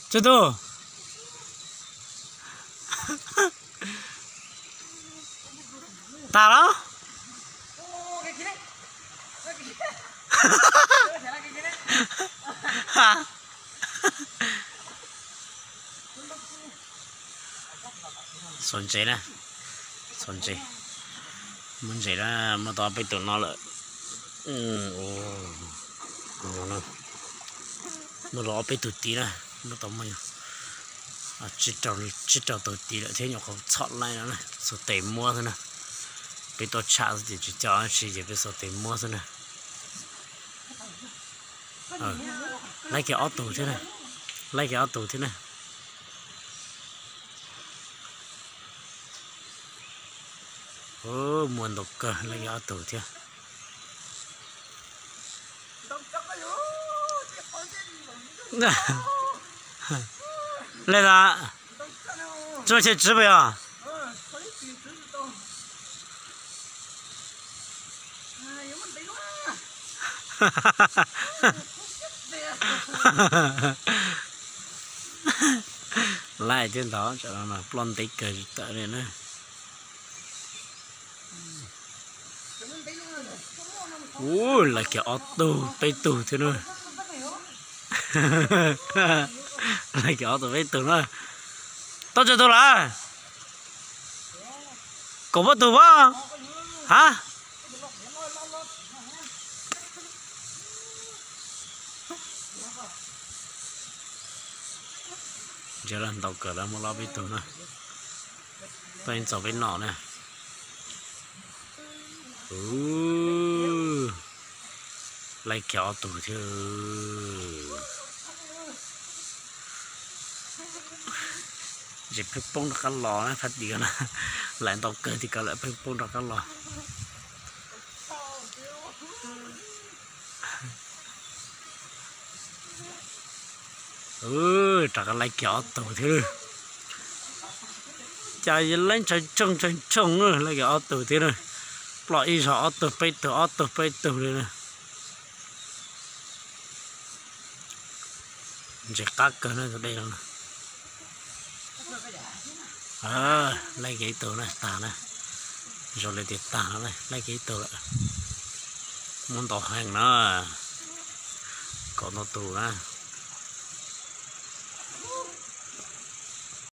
Tswj Tug, tag los? Xov ntsev na, xov ntsev, muaj ntsev na, muaj tau ob peb tug no lawm. Muaj tau ob peb tug tid na, muaj tau muaj tsib rau tug tid lawm thiab, nyuam qhuav txhom laij no na, xuas tes muab xwb na. Peb tuaj tsham xwb ces tsis coj dab tsi ces peb xuas tes muab xwb na. Laij kiag ob tug thiab na, laij kiag ob tug thiab na. Muaj ntau kawg, laij kiag ob tug thiab. Laij tas, tsuj ces tswv puas yog? Laij thiab ntawd, tsam no mas ploj ntev kawg tsis tawm li na. Ua, laij kiag ob tug peb tug thiab na. Laij kiag ob tug peb tug na. Tau tsawg tug lawm? Kaum pab tug pab. Ha? Ntsia lawm, ntau kawg lawm, muaj ob peb tug na. Tuaj ib txog peb noj na. Laij kiag ob tug thiab. Ntses pheej poob rov qab los na, phab tid na, laij ntau kawg tim ko lawm pheej poob rov qab los. Rov qab laij kiag ob tug thiab. Cas laij ntshaw tshooj ntshaw tshooj na, laij kiag ob tug thiab na. Ploj ib zaug ob tug peb tug ob tug peb tug li na. Ntses qab kawg na tus dej no. Laij kiag ib tug na, tag na. Zoo li tias tag no, laij kiag ib tug lawm. Muaj ntau heev na. Kaum ntau tus na.